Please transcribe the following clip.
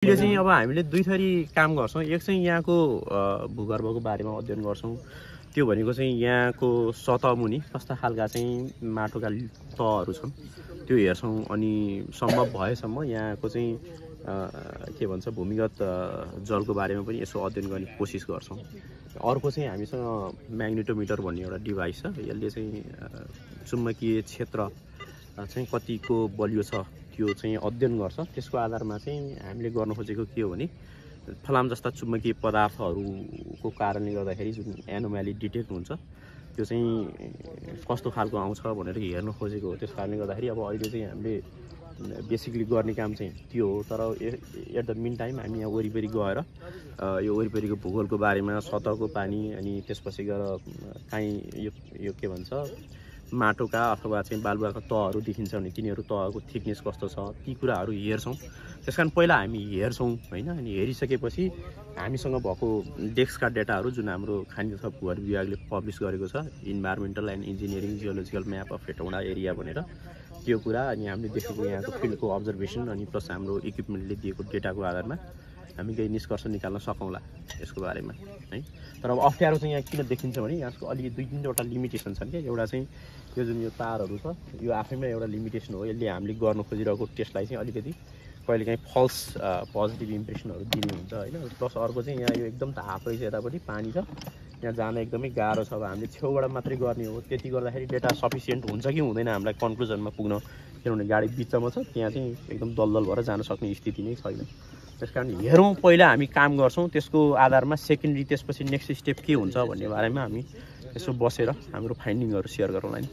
अहिले चाहिँ अब हामीले दुई थरी काम गर्छौं। एक चाहिँ यहाँको भूगर्भको बारेमा अध्ययन गर्छौं। त्यो भनेको चाहिँ यहाँको सतहमुनि कस्ता खालका चाहिँ माटोका तहहरू छन् त्यो हेर्छौं। अनि सम्भव भएसम्म यहाँको चाहिँ के भन्छ भूमिगत जलको बारेमा पनि यसो अध्ययन गर्ने कोसिस गर्छौं। अर्को चाहिँ हामीसँग म्याग्नेटोमिटर भन्ने एउटा डिभाइस छ। यसले चाहिँ चुम्बकीय क्षेत्र चाहिँ कतिको बलियो छ त्यो चाहिँ अध्ययन गर्छ। त्यसको आधारमा चाहिँ हामीले गर्न खोजेको के हो भने फलाम जस्ता चुम्बकीय पदार्थहरूको कारणले गर्दाखेरि जुन एनोमली डिटेक्ट हुन्छ त्यो चाहिँ कस्तो खालको आउँछ भनेर हेर्न खोजेको हो। त्यस कारणले गर्दाखेरि अब अहिले चाहिँ हामीले बेसिकली गर्ने काम चाहिँ त्यो हो। तर एट द मिन टाइम हामी यहाँ वरिपरि गएर यो वरिपरिको भूगोलको बारेमा सतहको पानी अनि त्यसपछि गएर काहीँ यो के भन्छ माटोका अथवा चाहिँ बालुवाका तहहरू देखिन्छ भने तिनीहरू तहको थिकनेस कस्तो छ ती कुराहरू हेर्छौं। त्यसकारण पहिला हामी हेर्छौं हैन। अनि हेरिसकेपछि हामीसँग भएको डेस्कका डेटाहरू जुन हाम्रो खानी तथा भूगर्भ विभागले पब्लिस गरेको छ environmental and engineering geological map of Hetauda area भनेर त्यो कुरा अनि हामीले देखेको यहाँको फिल्डको अब्जर्भेसन अनि प्लस हाम्रो इक्विपमेन्टले दिएको डेटाको आधारमा हामी केही निष्कर्ष निकाल्न सकौँला यसको बारेमा है। तर अब अप्ठ्यारो चाहिँ यहाँ किन देखिन्छ भने यसको अलि दुई तीनवटा लिमिटेसन छन् क्या। एउटा चाहिँ यो जुन यो तारहरू छ यो आफैमा एउटा लिमिटेसन हो। यसले हामीले गर्न खोजिरहेको टेस्टलाई चाहिँ अलिकति कहिलेकाहीँ फल्स पोजिटिभ इम्प्रेसनहरू दिने हुन्छ हैन। प्लस अर्को चाहिँ यहाँ यो एकदम ताप रहेछ, यतापट्टि पानी छ, यहाँ जान एकदमै गाह्रो छ। अब हामीले छेउबाट मात्रै गर्ने हो। त्यति गर्दाखेरि डेटा सफिसियन्ट हुन्छ कि हुँदैन हामीलाई कन्क्लुजनमा पुग्न, किनभने गाडी बिचमा छ, त्यहाँ चाहिँ एकदम दलदल भएर जान सक्ने स्थिति नै छैन। त्यसकारण हेरौँ पहिला हामी काम गर्छौं। त्यसको आधारमा सेकेन्डरी त्यसपछि नेक्स्ट स्टेप के हुन्छ भन्ने बारेमा हामी यसो बसेर हाम्रो फाइन्डिङहरू सेयर गरौँला नि।